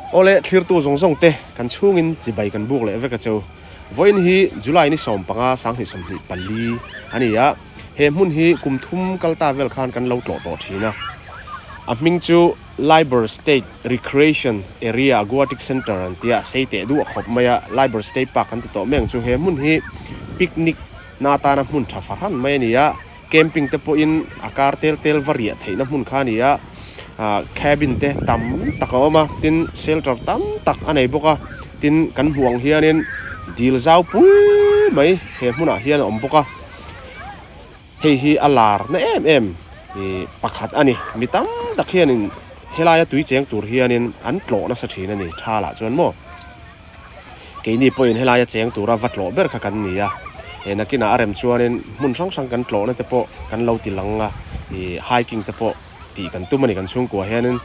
Awle thlirtu zawng zawng te kan chhungin chibai kan buk leh vek a cheu. Vawiin hi July ni 15 2024 a ni a, he hmun hi kum thum kal ta vel khan kan lo tlawh tawh thin a. A hming chu Liber State Recreation Area Aquatic Centre an tia sei teh duah khawp mai a, Liber State Park an ti tawh mai ang chu. He hmun hi picnic na atana hmun tha fahran mai a ni a. Camping te pawhin a kar tel tel va riah theihna hmun kha a ni a, ah cabin te tam tak a awm a, tin shelter tam tak a nei bawk a, tin kan hmuh ang hianin dil zau pui mai he hmunah hian a awm bawk a, hei hi a lar na em em ih pakhat a ni, mi tam tak hianin helaia tui cheng tur hianin an tlawh nasa thin a ni tha lah chuan maw. Keini pawhin helaia cheng tura va tlawh ber kha kan ni a, he nakinah a rem chuanin hmun hrang hrang kan tlawhna te pawh kan lo ti lang a, ih hiking te pawh tih kan tum a ni kan chhungkua hianin.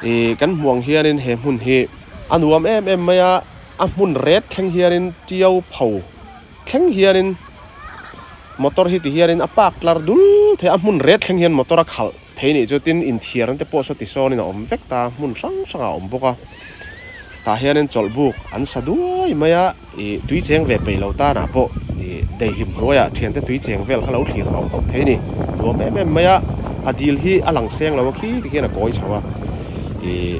Ih kan hmuh ang hianin he hmun hi a nuam em em mai a, a hmun ret thleng hianin tiau pho thleng hianin motor hi ti hianin a park tlar dul thei a, a hmun ret thleng hian motor a khalh. Thei nih chu tin inthiarna te pawh saw tisawnin a awm vek ta, hmun hrang hrangah a awm bawk a. Tah hianin chawlhbuk an sa duai mai a, ih tui cheng ve peih lo tanah pawh ih daihlim hnuaiah thiante tui cheng vel kha lo thlir hauh hauh thei a ni. Nuam em em mai a, a dil hi a lang seng lo a khi tikhian a kawi chho a, ih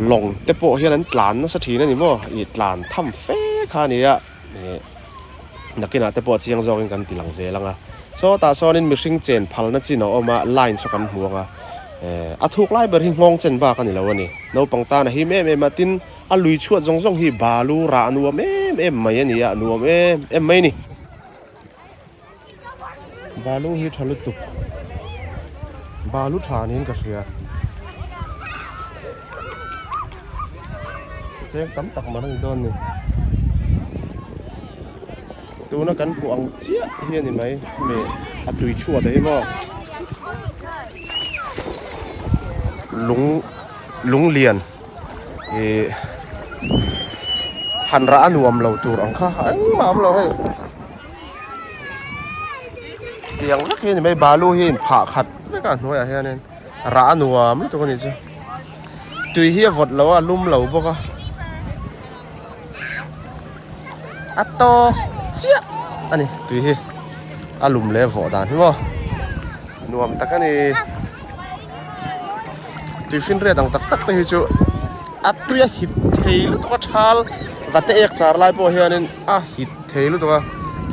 lawng te pawh hian an tlan nasa thin a ni maw, ih tlan tham fe kha a ni a. Ih nakinah te pawh chiang zawkin kan ti lang zel ang a saw tah sawnin mihring chen phalna chin a awm a line saw kan hmu ang a eh a thuk lai ber hi nghawng chen bak a ni lo a ni naupang tan a him em em a tin a lui chhuat zawng zawng hi balu rah nuam em em mai a ni a nuam em em mai a ni. Balu hi tha lutuk balu tha niin ka hria cheng tam tak man a ni dawn ni tuna kan hmuh ang chiah hi a ni mai hemi a tui chhuat ah hi maw lung lung lian ih han rah a nuam lo tur ang kha engmah a awm lo hei. Tiang vek hi a ni mai balu hi a inphah khat vek a hnuaiah hianin rah a nuam lutuk a nih chu tui hi a vawt lo a a lum lo bawk a a tawk chiah a ni tui hi a lum leh vawh dan hi maw nuam tak a ni tui finriat ang tak tak te hi chu a tui a hit thei lutuk a thal va te ek char lai pawh hianin a hit thei lutuk a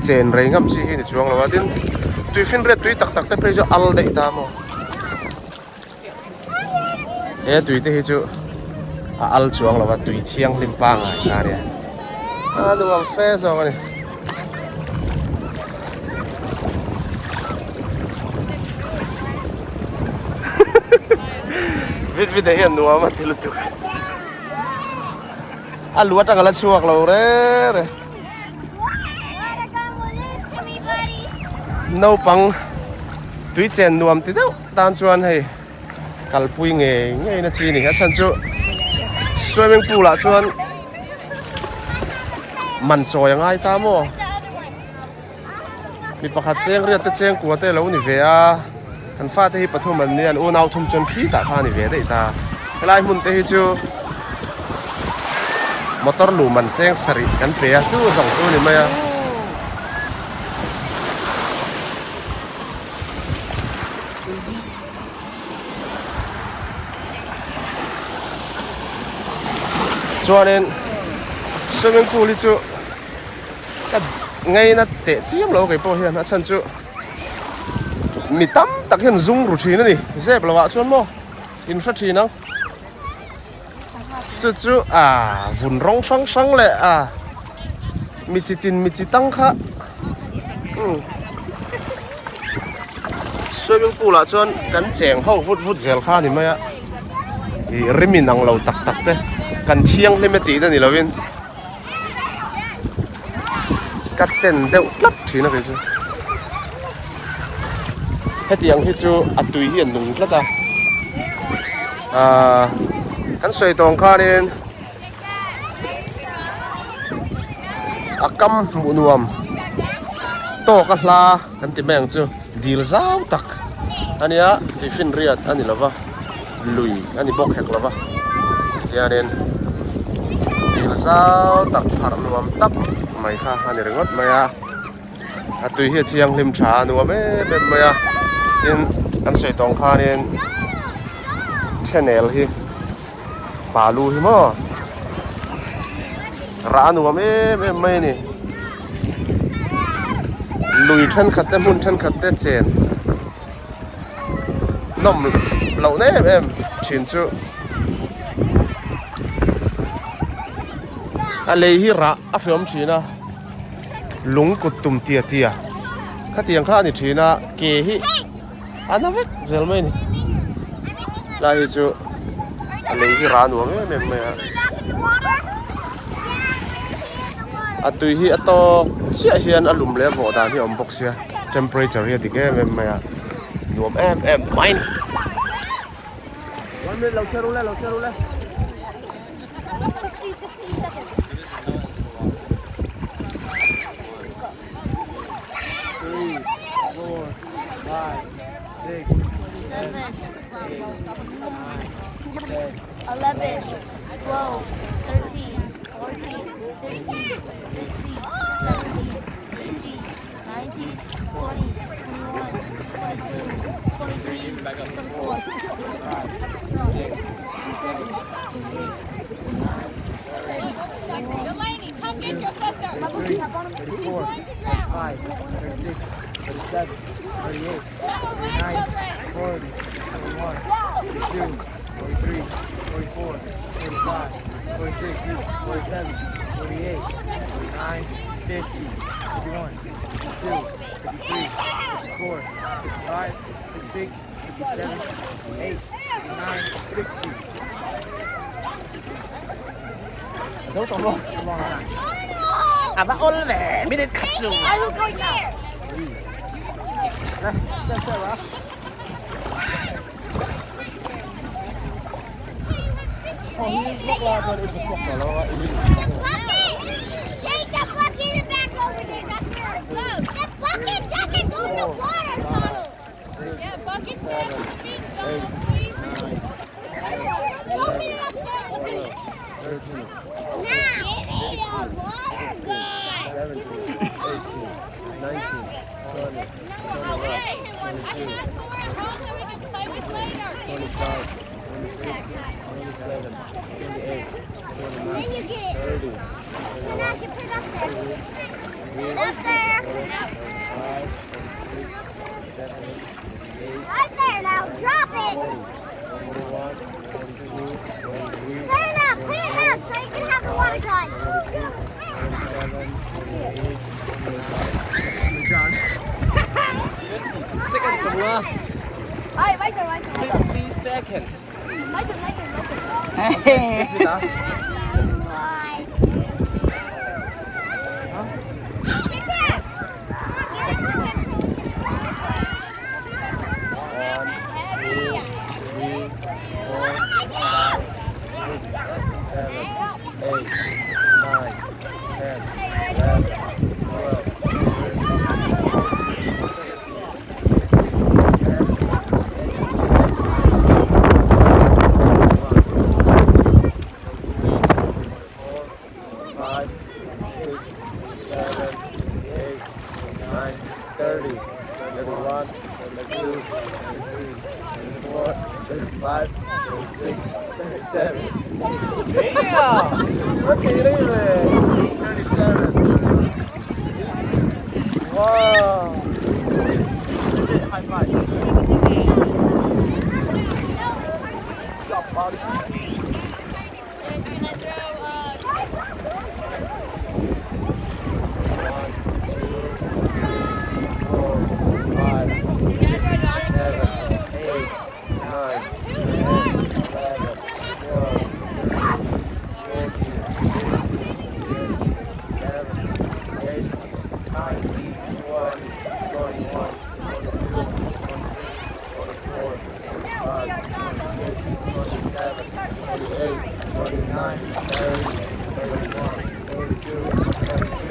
chen rei ngam chi hi ni chuang lo a tin tui finriat tui tak tak te phei chu al daih ta maw he tui te hi chu a al chuang lo a tui thianghlim pangai ta ania a nuam fe zawk a ni. Vit vit ah hian nuam a ti lutuk a lu atang a la chhuak lo re re naupang tui chen nuam ti deuh tan chuan hei kalpui ngei ngei na chi a ni a chhan chu swimming pool ah chuan man chawi a ngai ta maw mi pakhat cheng riat te cheng kua te lo ni ve a kan fate hi pathum an nia an unau thum chuan khi tah kha a ni ve daih ta helai hmun te hi chu motor luh man cheng sarih kan pe a chu zawng chu a ni mai a. Chuanin swimming pool hi chu ka ngaina teh chiam lo kei pawh hian a chhan chu mi tam tak hian zung ru thin a ni zep lo ah chuan maw in hre thin ang chu chu ah vun rawng hrang hrang leh ah mi chi tin mi chi tang kha umm swimming pool ah chuan kan cheng ho vut vut zel kha a ni mai a ih rim in ang lo tak tak te kan thianghlim e tih na ni lo in ka ten deuh tlat thin a kei chu hetiang hi chu a tui hi a nung tlat a ahh kan sawi tawng khanin a kam hmuh nuam tawk a hla kan ti mai ang chu dil zau tak a nia tui finriat a ni lova lui a ni bawk hek lova. hianin dil zau tak pharh nuam tak mai kha a ni ringawt mai a a tui hi a thianghlim tha a nuam em em mai a tin an sawi tawng khanin channel hi balu hi maw rah a nuam em em mai a ni lui thenkhat te hmun thenkhat te chen nawm loh na em em thin chu a lei hi rah a hriam thin a lung kut tum tia tia khatiang kha a ni thin a ke hi a na vek zel mai a ni lai hi chu a lei hi rah a nuam em em mai a a tui hi a tawk chiah hian a lum leh a vawh dan hi a awm bawk sia temperature hi a dik em em mai a nuam em em mai a ni. One minute lo chhiar ule lo chhiar ule. Three, four, five, six, seven, eight, nine, ten, 11, 12, 13, 14, 15, 16, 17, 18, 19, 20, 21, 22, 23, 24, 25, 26, 27, 28, 29, 30, 31, Delaney, come get your sister. 33, 34, 35, 36, 37, 38, Go away, 39, children. 40, 41, 42, 43, 44, 45, 46, 47, 48, 49, 50, 51, 52, 53, 54, 55, 56, 57, 58, 59, 60. That's a long time. À bác ôn lẻ mới đến khắp rồi. I will go there. Bucket! Take the bucket back over there. That's where it goes. The bucket doesn't go in the water, Donald. Yeah, bucket stay at the beach, Donald, please. Go put it up there. Now, give me the water gun. 17, 18, 19, 20, Okay. I can have four at home that we can play with later. 25, 26, 27, 28, And then you get. 30, So now you put it up there. Put it up there. 35, 36, 37, 38, Right there now. Drop it. 41, 42, 43, Put it up. Put it up so you can have the water gun. 46, 47, 48, 49. Seconds nữa. All right, my turn. My turn. 50 seconds. My turn. My turn. My turn. 50 đã. One, two, three, four, seven, eight, nine, 10, 11, 12, 13, 14, 16, 17, 18, 5, 6, 7, 8, 9, 30, 31, 32, 33, 34, 35, 36, 37. Damn! Look at it, 37. Wow! High five. Good job, buddy. They're gonna throw, 1, 2, 3, 4, 5, 6, 7, 8, 9, 10, 11, 12, 13, 14, 15, 16, 17, 18, 19, 20, 21, 22, 23, 24, 25, 26, 27, 28, 29, 30, 31, 32, 33,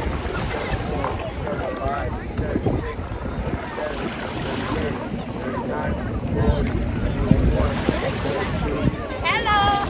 34, 35, 36, 37, 38, 39, 40, 41, 42, Hello.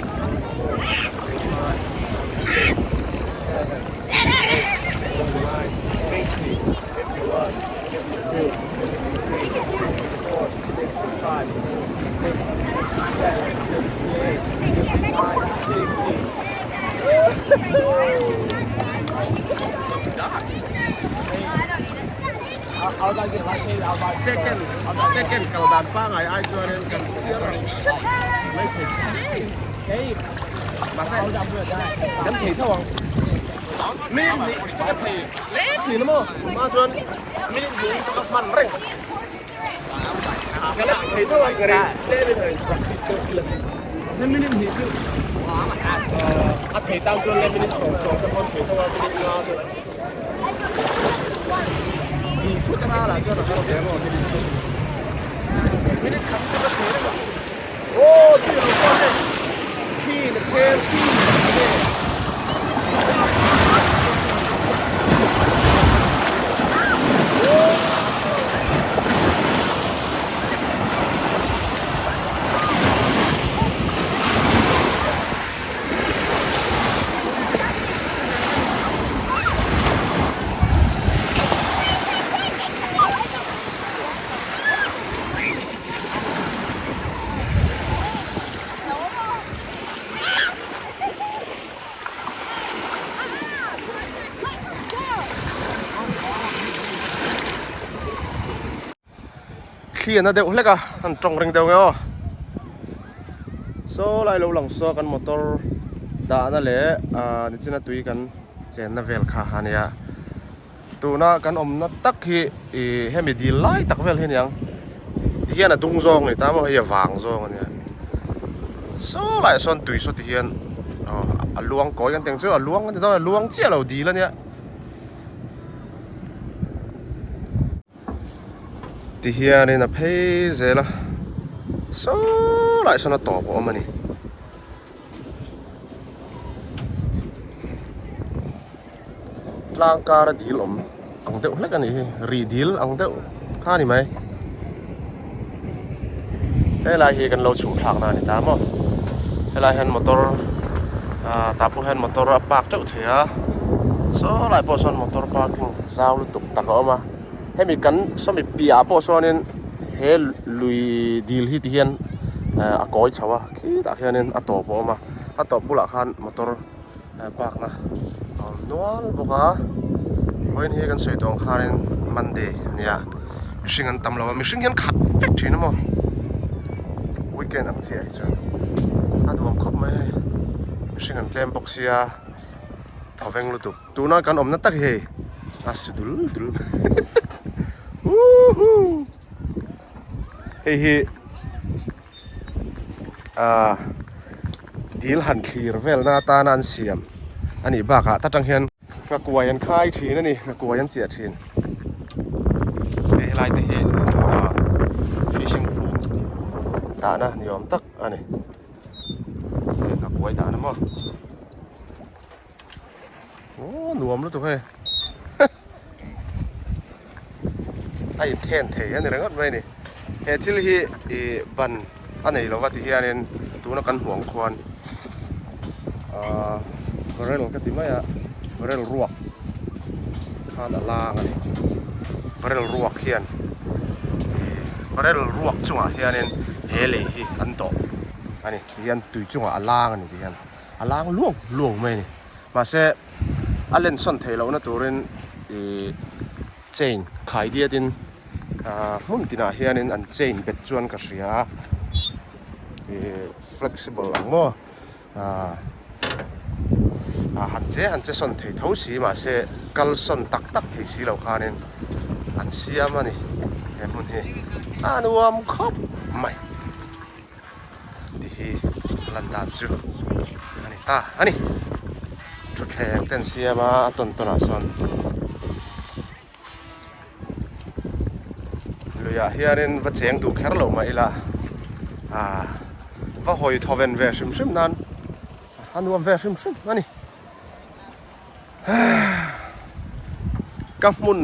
Second second kal dan pangai ai chuanin kan chhiar rang hret mai thei. Mahse kan thei tho ang. Minute hnih chu ka thei hle thin a maw? Tunah chuan minute hnih chu ka hman reng. Ka la ti thei tho ang ka ring. Tlem in han practice deuh thil a sin. Mahse minute hnih chu a thei tan chuan le minute 10 te pawh an thei tho a minute nga te. Hnih thut a râlah chuan a har ve maw minute chu. Minute khat chu ka thei reng a. Aw tui lo chuan hei khi na chher khi nge. Thli a na deuh hlek a an tawng ring deuh nge aw saw lai lo lang saw kan motor dahna leh ah nichina tui kan chenna vel kha a nia. Tuna kan awmna tak hi ih hemi dil lai tak vel hi aniang ti hian a dung zawng a ni ta maw hei a vang zawng a nia saw laiah sawn tui saw ti hian aw a luang kawi kan tih ang chu a luang a ni dawn a luang chiah lo dil a nia ti hianin a phei zel a saw laiah sawn a tawp a awm a ni. Tlang kara dil awm ang deuh hlek a nih hi rih dil ang deuh kha a ni mai helai hi kan lo chhuh thlak na a ni ta maw helai hian motor ah tah pawh hian motor a park teuh thei a saw lai pawh sawn motor parking zau lutuk tak a awm a hemi kan sawmi piah ah pawh sawnin he lui dil hi ti hian a kawi chho a khitah khianin a tawp a awm a a tawp bulah khan motor. Park na a awm nual bawk a vawiin hi kan sawi tawh ang khanin Monday a nia mihring an tam lo a mihring hian khat vek thin a maw weekend ang chiah hi chuan a duhawm khawp mai hei mihring an tlem bawk sia thawveng lutuk tuna kan awmna tak hi hei a su dul dul woohoo hei hi. Ahh dil han thlir velna atana an siam a nih bakah ta tang hian nghakuai an khai thin a ni nghakuai an chiah thin hei helai te hi ahh fishing pool dahna ni awm tak a ni hei nghakuai dahna maw aw nuam lutuk hei a inthen thei a ni ringawt mai a ni he thil hi ih ban a nei lova ti hianin tuna kan hmuh ang khuan ahh barrel ka ti mai a barrel ruak khan a lang a ni barrel ruak hian ih barrel ruak chungah hianin he lei hi an dawh a ni ti hian tui chungah a lang a ni ti hian. A lang luau luau mai a ni. Mahse, a len sawn theih lohna turin ih chain khai diatin ah hmun tinah hianin an chain bet chuan ka hria a. Ih flexible ang maw ah ah han che han che sawn thei tho si mahse kal sawn tak tak thei si lo khanin an siam a ni he hmun hi a nuam khawp mai. Ti hi lan dan chu a ni ta a ni. Thutthleng te an siam a, a tawn tawn ah sawn luiah hianin va cheng duh kher lo mah ila ah va hawi thaw ven ve hrim hrim nan a nuam ve hrim hrim a ni. Ka hmun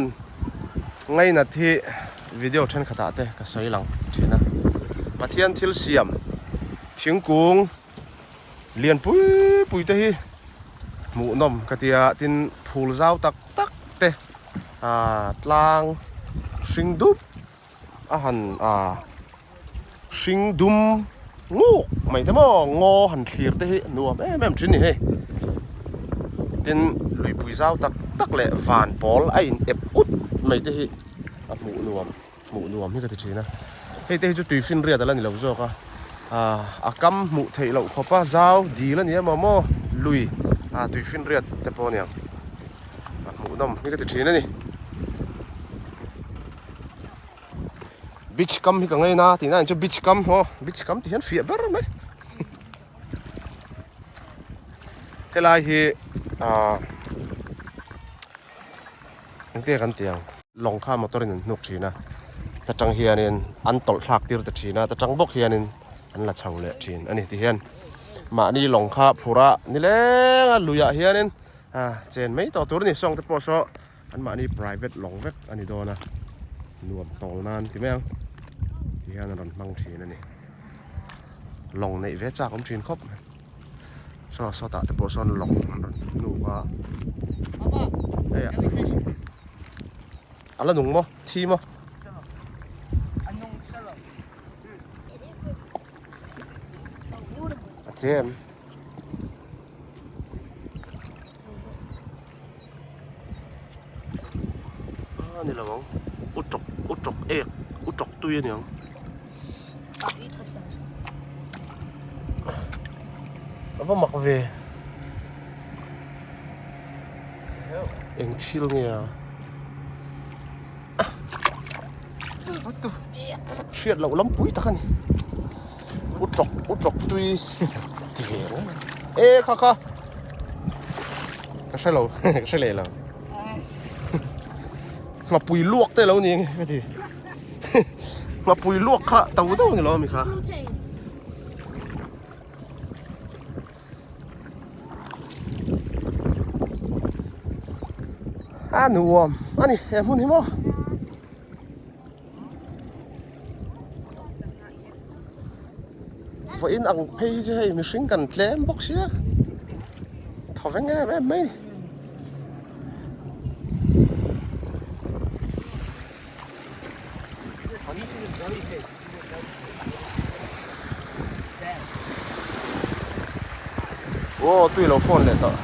ngainat hi video thenkhatah te ka sawi lang thin a, Pathian thil siam thingkung lian pui pui te hi hmuhnawm ka ti a, tin phul zau tak tak te ah tlang hring dup a han ah hring dum nguk mai te maw ngaw han thlir te hi nuam em em thin a ni hei tin luipui zau tak tak leh van pawl a in ep ut mai te hi. A hmuh nuam hmuh nuam hi ka ti thin a. Hei te hi chu tui finriat a la ni lo zawk a. Ahh a kam hmuh theih loh khawp a zau dil a ni emaw maw lui ah tui finriat te pawh a ni ang. A hmuh nawm hi ka ti thin a ni. Beach kam hi ka ngaina tih na in chu beach kam haw beach kam ti hian fiah ber mai. Helai hi ahh engte kan ti ang lawng kha motor in an hnuk thin a ta tang hianin an tawlh thlak tir ta thin a ta tang bawk hianin an la chho leh thin a ni ti hian mahni lawng kha phur a nileng a luiah hianin ah chen mai tawh tur a ni sawng te pawh saw an mahni private lawng vek a ni dawn a nuam tawl nan ti mai ang ti hian an rawn hmang thin a ni lawng neih ve chak awm thin khawp mai saw sawtah te pawh sawn lawng an rawn hnuk a hei ah a la nung maw thi maw a che em. A ni lo ang u tawk u tawk ek u tawk tui a ni ang. A va mak ve eng thil nge a hriat loh lam pui tak a ni u tawk u tawk tui ti ve reng e kha kha. Ka hre lo, ka hre leh lo. Ngapui luak te lo ni nge ka ti. Ngapui luak kha to deuh ni lo ami kha. A nuam ani he hmun hi maw. Vawiin ang phei hi chu hei mihring kan tlem bawk sia thaw veng em em mai a ni. Aw tui lo phone leh tawh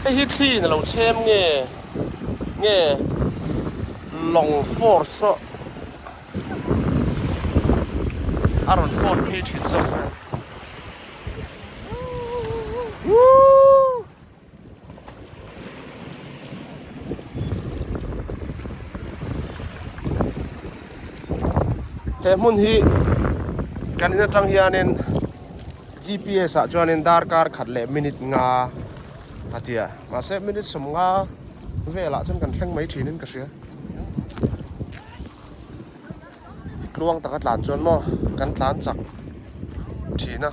hei hi thli in a lo chhem nge nge lawng force a. A rawn phone phei thin zawk a. He hmun hi kan in atang hianin GPS ah chuanin darkar khat leh minute nga a ti a mahse minute sawmnga velah chuan kan thleng mai thinin ka hria. Tluang taka tlan chuan maw kan tlan chak thin a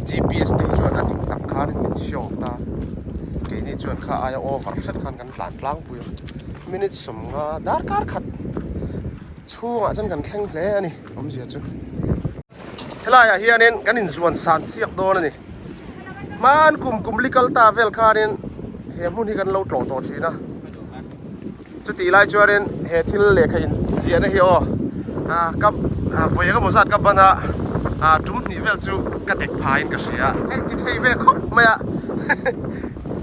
GPS te hi chuan a dik tak khan min show ta keini chuan kha aia over hret khan kan tlan tlangpui a minute sawmnga darkar khat chhungah chuan kan thleng hle a ni awmzia chu helaiah hianin kan inzuan san siak dawn a ni hman kum kum li kal ta vel khanin he hmun hi kan lo tlawh tawh thin a. Chutih lai chuanin he thil lehkha in ziahna hi aw ah ka vawi eng emaw zat ka ban a ah tum hnih vel chu ka dek phaiin ka hria hei ti thei ve khawp mai a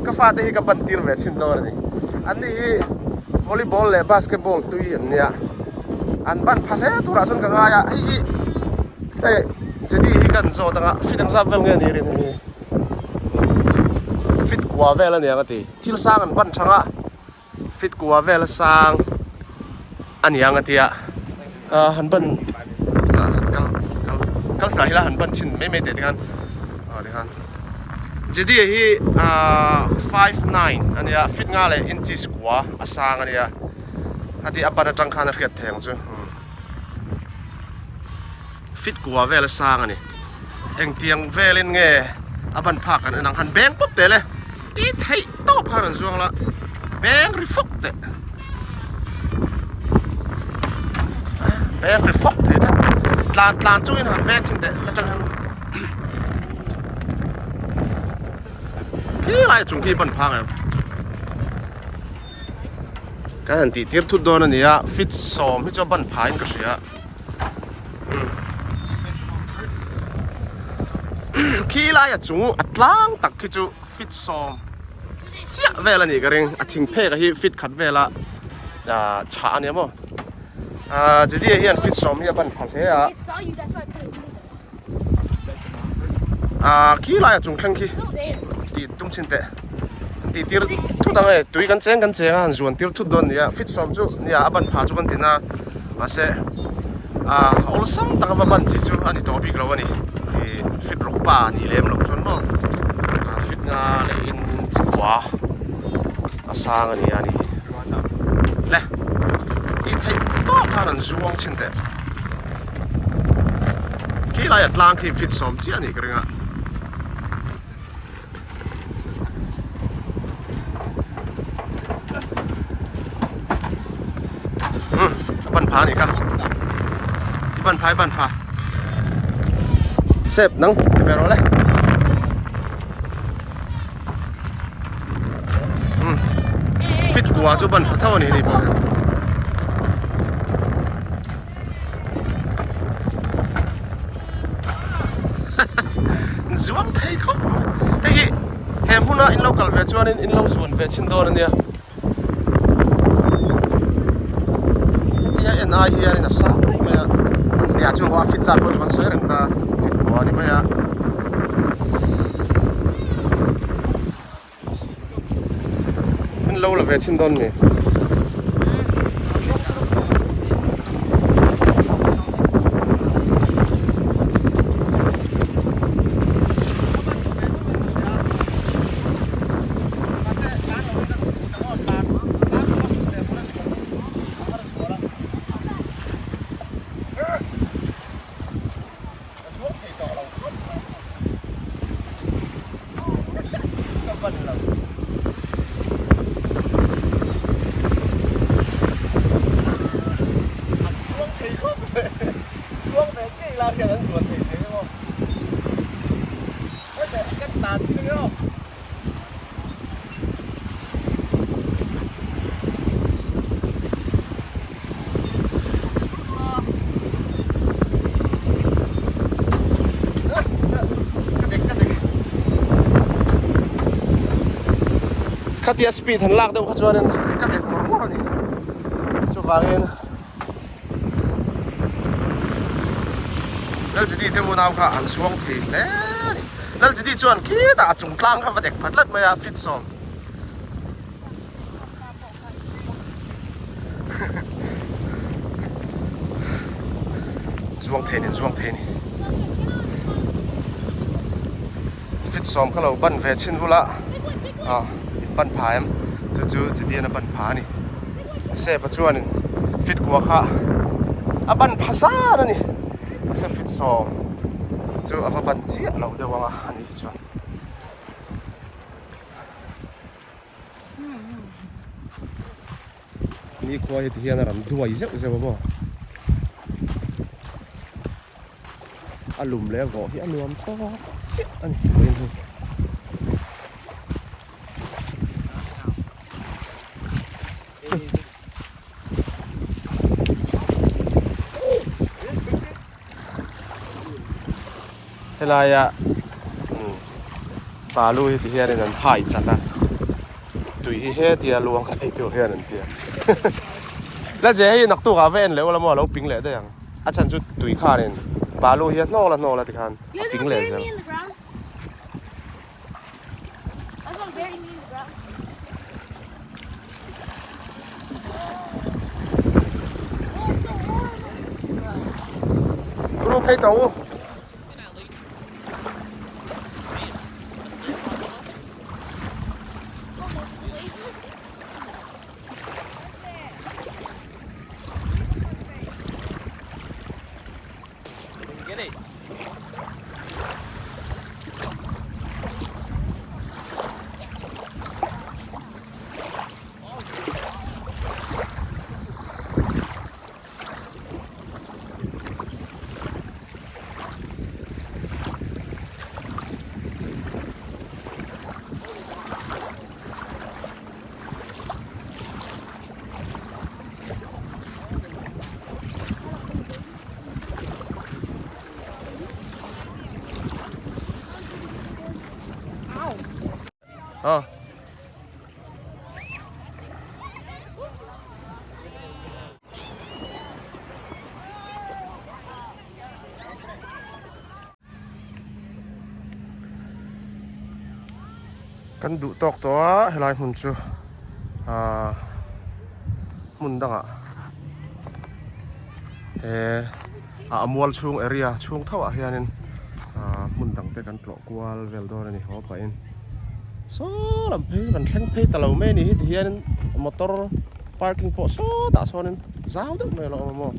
ka fate hi ka ban tir ve chhin dawn a ni an ni hi volleyball leh basketball tui an nia an ban pha hle turah chuan ka ngai a hei hi hei Jedi hi kan zawt anga fit ang zat vel nge ni rin hei hi fit kua vel a niang a ti thil sang an ban thang a. Fit kua vel a sang a ni ang a tia ah han ban ah han kal kal kal hnai ila han ban chhin mai mai teh tikhan ah tikhan Jedi hi ah 59 a nia fit nga leh inches kua a sang a nia a ti a ban atang khan a hriat thei ang chu fit kua vel a sang a ni engtiang velin nge a ban phak an en ang han beng pawp teh le i theih tawp khan an zuang la beng ri fawk teh beng ri fawk thei tlat tlan tlan chungin han beng chhin teh ta tang hian khi lai chung khi ban phang em kan han tih tir thut dawn a ni a fit sawm hi chu a ban phain ka hria. Khi laia chung a tlang tak khi chu fit sawm chiah vel a nih ka ring a thing phek a hi feet khat vela chhah a nia maw ah Judea hian feet sawm hi a ban pha hle a ah khi lai a chung thleng khi tih tum chhin teh an tih tir thut ang e tui kan cheng kan cheng a han zuan tir thut dawn a ni a feet sawm chu nia a ban pha chu kan tin a mahse ah awlsam taka va ban chi chu a ni tawh bik lo a ni ih fit rawk pa a nih lem loh chuan maw ah fit nga leh in chikua a sang a ni a ni le ih theih tawk khan an zuang thin teh khi lai a tlang khi fit sawm chiah a nih ka ring a. Umm a ban pha a nih kha i ban pha i ban pha sep nang ti ve rawh le umm fit kua chu ban pha tho a ni ni pawh hian. Zuang thei khawp mai hei hi he hmuna in lo kal ve chuanin in lo zuan ve chhin dawn a nia hetia en ai hianin a sang daih mai a nia chu a fit zat pawh chu kan sawi reng ta fit kua a ni mai a. Min lo la ve chhin dawn mi? Khatia speed han lak deuh kha chuanin ka dek ngawr ngawr a ni chuvangin LGD te unau kha an zuang thei hle a ni LGD chuan khitah a chung tlang kha va dek phat tlat mai a fit sawm. Zuang thei ni zuang thei ni fit sawm kha lo ban ve chhin bula ah in ban pha em chu chu chidian a ban pha a ni sepa chuanin fit kua kha a ban pha zan a ni mahse fit sawm chu a va ban chiah lo deuh ang a ani hi chuan. Ni khua hi ti hian a rawn duai zeuh zeuh a maw a lum leh a vawh hi a nuam tawk chiah a ni vawiin hi. Helaia balu hi ti hianin an phai chat a tui hi hetia luang thei tur hian an ti a la je hei naktuk ah va en leh ula maw a lo ping leh daih ang a chhan chu tui khanin balu hi a hnawk la hnawk la tikhan a ping leh zel. Ru phei tawh u. Kan duh tawk tawh a helai hmun chu ahh hmun dangah he a mual chhung area chhung tho ah hianin ahh hmun dang te kan tlawh kual vel dawn a ni haw pahin saw lam phei kan thleng phei ta lo mai a ni hi tihianin motor parking pawh sawtah sawnin zau deuh mai a lo awm a maw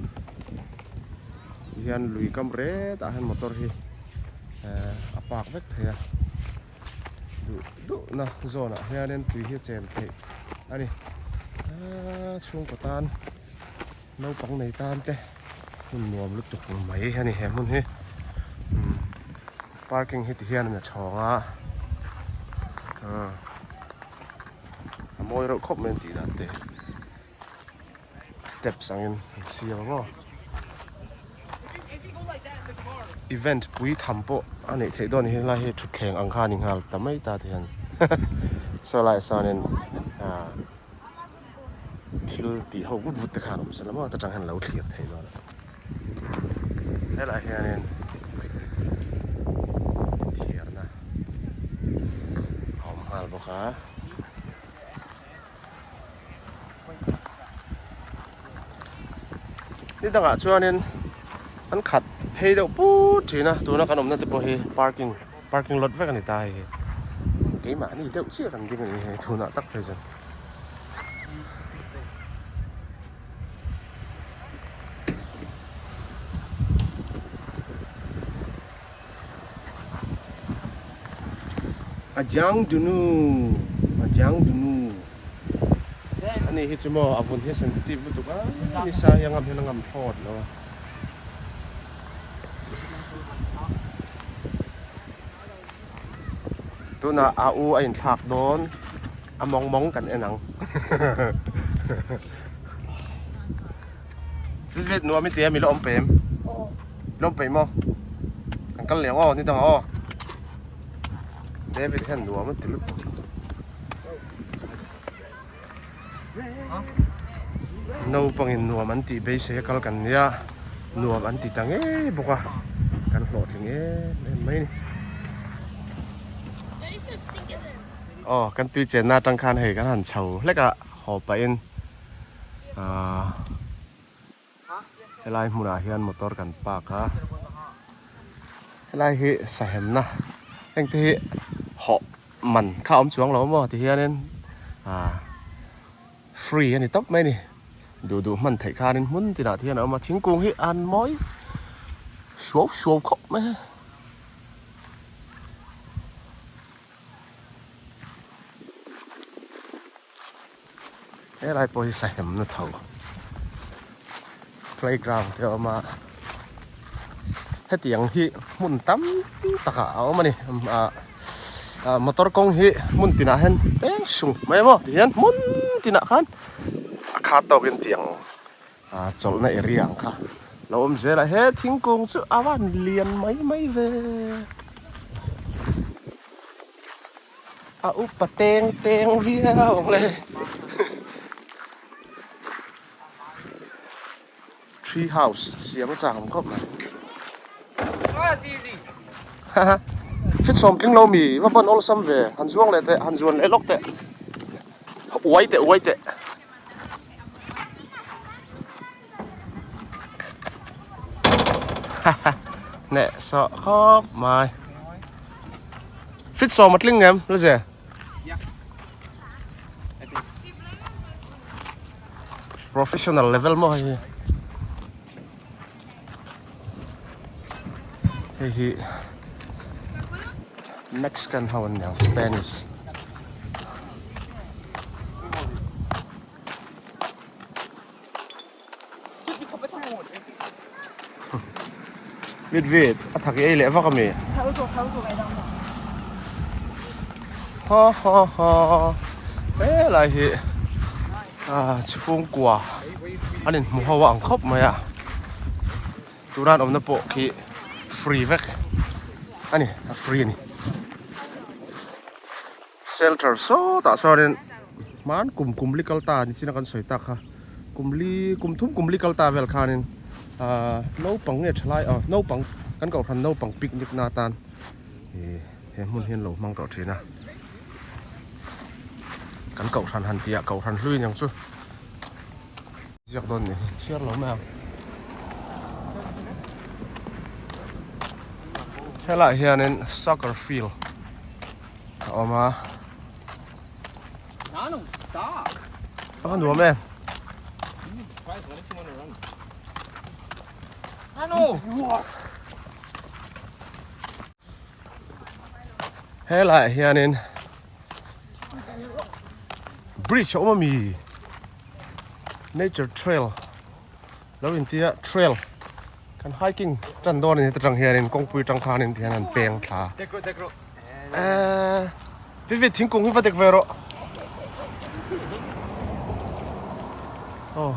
tihian lui kam retah hian motor hi ehh a park vek thei a. Duh duhna zawnah hianin tui hi a chen theih a ni. Aaa chhungkaw tan naupang nei tan te hmun nuam lutuk mai a ni he hmun hi. Umm parking hi ti hian a chhawng a aaa a mawi reuh khawp mai an tih dan te. Steps angin an siam a maw. Event pui tham pawh a neih theih dawn hi helai hi thutthleng ang kha a ni nghal ta mai ta te hian saw laiah sawnin ah thil tih ho vut vut te khan awm sela maw ta tang hian lo thlir thei dawn a helaiah hianin thiarna a awm nghal bawk a. Ni dangah chuanin an khat phei deuh put thin a tuna kan awmna te pawh hi parking parking lot vek a ni ta hei hi keimahni deuh chiah kan ding a ni hei tunah tak phei chuan. A jang dunu a jang dunu ani hi chu maw a vun hi a sensitive lutuk a nisa hi a ngam hian a ngam thlawt lo a. Tunah a u a inthlak dawn a mawng mawng kan en ang. Vet nuam i ti a mi la awm pem. La awm peih maw? Kan kal leh ang aw ni dangah aw. David hian nuam a ti lutuk. Naupangin nuam an tih beisei a kal kan nia nuam an ti ta ngei bawk a kan hlawhtling em em mai a ni. Aw kan tui chenna atang khan hei kan han chho hlek a haw pahin Ahh helai hmunah hian motor kan park a helai hi sahemna heng te hi hawh man kha a awm chuang lo maw ti hianin ahh free a ni tawp mai a ni duh duh hman theih khanin hmun tinah te hian a awm a thingkung hi an mawi suau suau khawp mai a. Helai pawh hi sahemna tho playground te a awm a hetiang hi hmun tam takah a awm a ni ah motor kawng hi hmun tinah hian peng sung mai a maw ti hian hmun tinah khan a khat tawkin tiang ah chawlhna area ang kha lo awm zel a he thingkung chu a van lian mai mai ve. A upa teng teng viau ang le. Tree house siam a chak awm khawp mai. Haha fit sawm tling lo mi va ban awlsam ve han zuang leh teh han zuan leh lawk teh uai teh uai teh. Haha neh sawh khawp mai. Fit sawm a tling em la ze? Professional level maw hei hi. Hei hi Mexican ho an niang Spanish. Vit vit a thak i ei leh vak ami? Ha ha ha helai hi ah chhungkua an inhmu ho a ang khawp mai a tuna an awmna pawh khi free vek a ni a free a ni. Shelter sawtah chuanin hman kum kum li kal ta nichina kan sawi tak kha kum li kum thum kum li kal ta vel khanin ahh naupang nge tha lai aw naupang kan kohhran naupang picnic na atan ih he hmun hian lo hmang tawh thin a. Kan kohhran han tih ah kohhran hlui niang chu ziak dawn nih hi chhiar lo mai ang. Helaiah hianin soccer field a awm a. A va nuam em. Helaiah hianin bridge a awm ami nature trail lo intia trail kan hiking tan dawn a ni heta tang hianin kawngpui tang khanin tihian an peng thla eee Vivi thingkung hi va dek ve rawh aw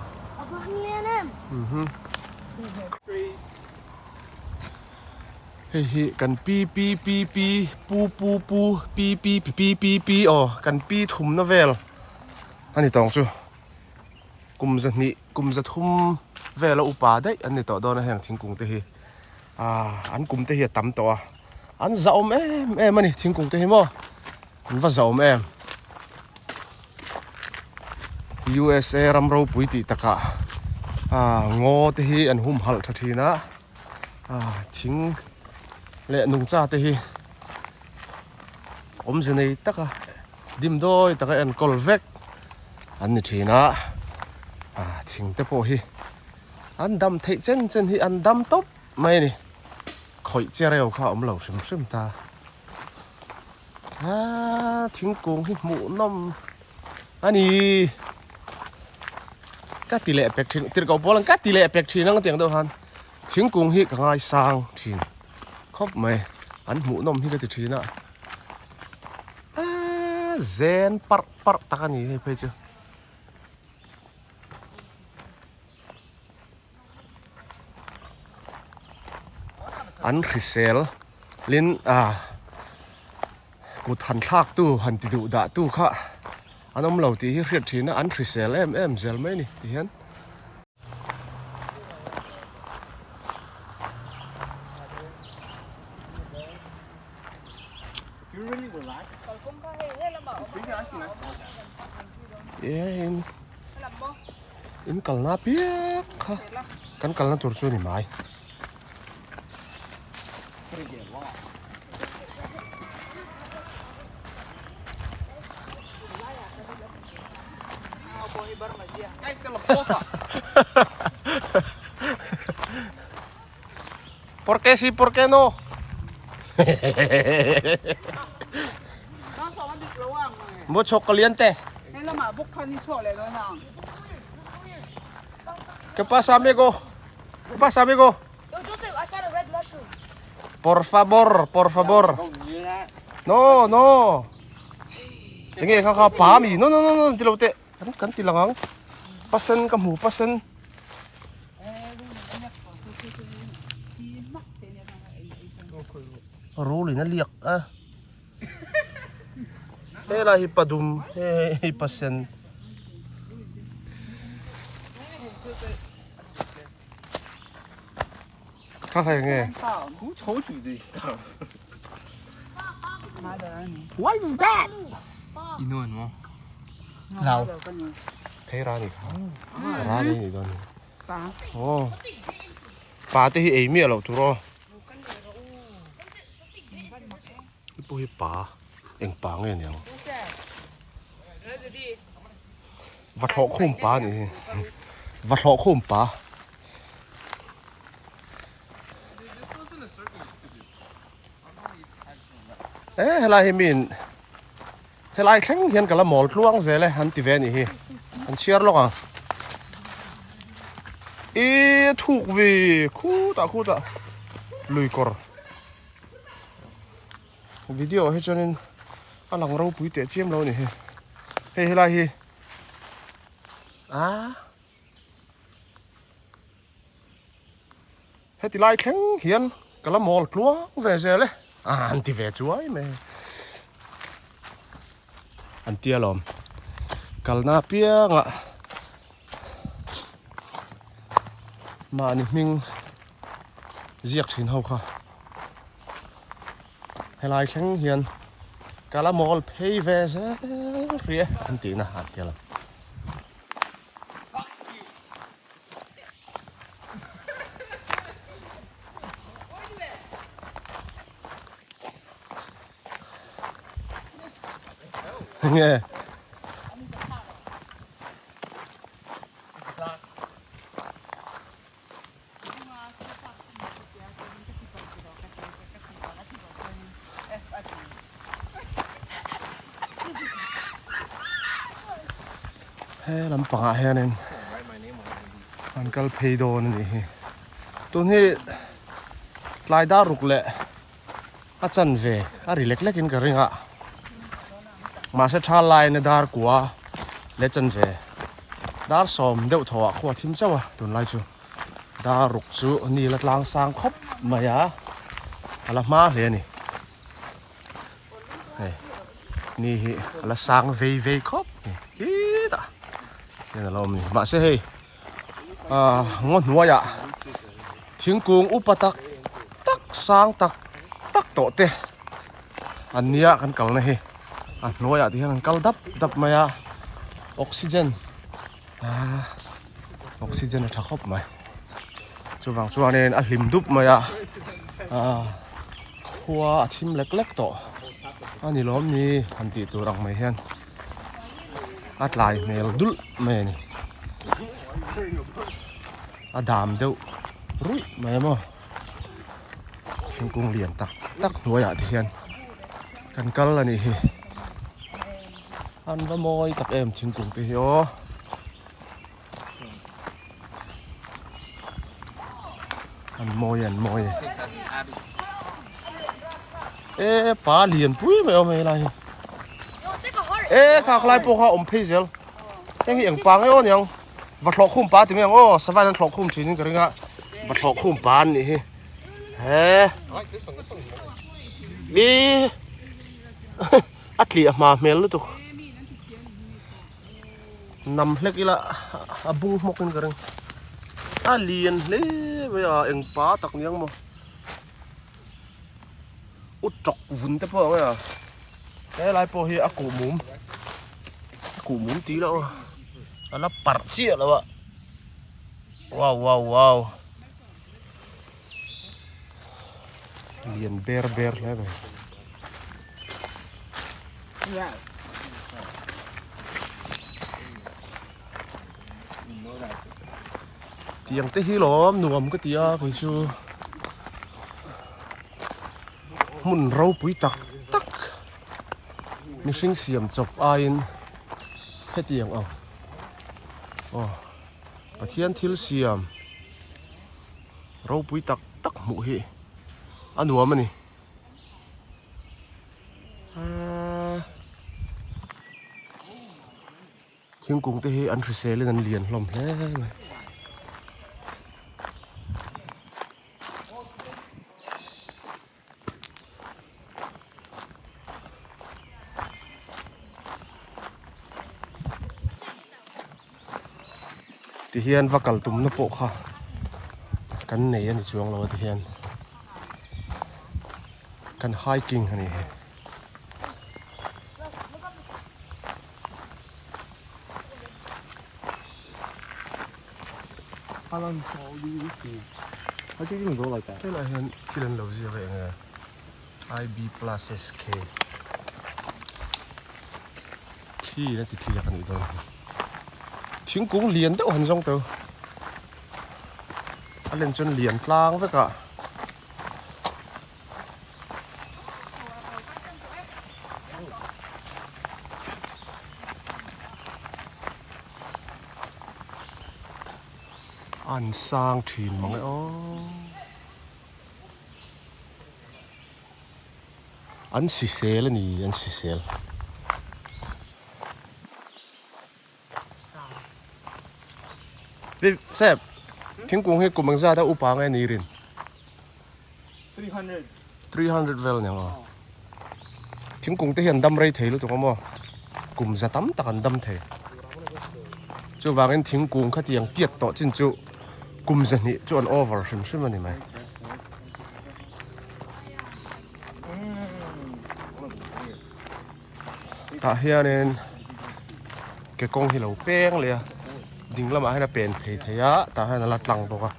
Hei hi kan pi pi pi pi pu pu pu pi pi pi pi pi pi aw kan pi thumna vel a ni tawng chu kum zahnih kum zathum vela upa daih an ni tawh dawn a heng thingkung te hi ah an kum te hi a tam tawh a an zahawm em em a ni thingkung te hi maw an va zahawm em USA ram ropui tih takah ah ngaw te hi an humhalh tha thin a. Ah thing leh nungcha te hi awmze nei taka dimdawi taka enkawl vek an ni thin a ah thing te pawh hi an dam theih chen chen hi an dam tawp mai a ni khawih che reu kha a awm lo hrim hrim ta ah thingkung hi hmuh nawm a ni ka ti leh pek thin tirhkoh pawl ang ka ti leh pek thin ang tiang deuh han thingkung hi ka ngaisang thin khawp mai an hmuh nawm hi ka ti thin a eee zen parh parh tak a ni hei phei chu. An hrisel lin ah kut han thlak tu han ti duh dah tu kha an awm lo tih hi hriat thin a an hrisel em em zel mai a ni ti hian. In kalna piak kha kan kalna tur chu a ni mai. Por qué sí, por qué no? Mucho caliente. ¿Qué pasa, amigo? ¿Qué pasa, amigo? Yo, Joseph, I found a red mushroom. Por favor, por favor. No, no. Enge kha kha pa mi. No, no, no, no, ti lo te. Kan kan ti lang ang. Pasen ka hmu pasen. Rul in a liak a. Helai hi padum hei pasen. Kha kha enge? Who told you this stuff? What is that? Inuan mo. Lau. Thei ra ni kha. Ra ni ni don. Oh. Pa te hi ei miah loh tur aw. Hei pawh hi pa eng pa nge niang. Va thlawh khum pa ni hi. Va thlawh khum pa. E helai hi min helai thleng hian ka la mawl tluang zel e an ti ve anih hi an chhiar lawk ang i thuk vi khutah khutah lui kawr video ah hi chuanin a lang ropui teh chiam lo a ni hi hei helai hi ah. Heti lai thleng hian ka la mawl tluang ve zel e, an ti ve chuai mai. An ti alawm, kalna apiangah mahni hming ziak thin ho kha helai thleng hian. Ka la mawl phei ve zel hrih e an tihna a ti a lang. Nge. He lampangah hianin an kal phei dawn a nih hi tun hi tlai dar ruk leh a chanve a ri lek lek in ka ring a mahse tha laina dar kua leh chanve dar sawm deuh thaw ah khua thim chauh a tunlai chu dar ruk chu ni la tlang sang khawp mai a a la hma hle a ni hei ni hi a la sang vei vei khawp a ni khitah hian a lo awm a ni mahse hei ah ngaw hnuaiah thingkung upa tak tak sang tak tak tawh te an nia kan kalna hi a hnuaiah te hian an kal dap dap mai a oxygen ah oxygen a tha khawp mai chuvang chuanin a hlim dup mai a ah khua a thim lek lek tawh a ni lawm ni han tih tur ang mai hian. A tlai hmel dulh mai a ni. A dam deuh ruih mai a maw. Thingkung lian tak tak hnuaiah te hian kan kal a nih hi. An va mawi tak em thingkung te hi aw. An mawi an mawi. E pa lian pui mai awm helai hi. E kha khlai pawh kha awm phei zel. Heng hi eng pa nge aw niang. Va thlawh khum pa ti mai ang aw savai an thlawh khum thin in ka ring a. Va thlawh khum pa an nih hi. He. Bi a tliah hma hmel lutuk. Nam hlek ila a bung hmawk in ka ring a lian hle mai a eng pa tak ni ang maw u tawk vun te pawh ang e a helai pawh hi a kuh mum a kuh mum tih loh a la parh chiah lo a wow wow wow lian ber ber hle mai. Tiang te hi lawm nuam ka ti a kei chu hmun ropui tak tak mihring siam chawp aiin hetiang ang aw Pathian thil siam ropui tak tak hmuh hi a nuam a ni. Thingkung te hi an hrisel in an lian hlawm hle mai. Tihian va kal tumna pawh kha kan nei a ni chuang lo a tihian kan hiking a ni hi. Helai hian thil an lo ziak a eng nge IB plus SK thli in a ti thliak a nih dawn hi thingkung lian deuh han zawng teu a len chuan lian tlang vek a. An sang thin mang e aw. An sisel a ni an sisel. Sep thingkung hi kum engzat a upa nge ni rin? 300. 300 vel aniang aw. Thingkung te hi an dam rei thei lutuk a maw? Kum za tam tak an dam thei. Chuvangin thingkung khatiang tiat tawh chin chu kum zahnih chu an over hrim hrim a ni mai. Tah hianin ke kawng hi lo peng leh a ding lamah hian a pen phei thei a tah hian a la tlang bawk a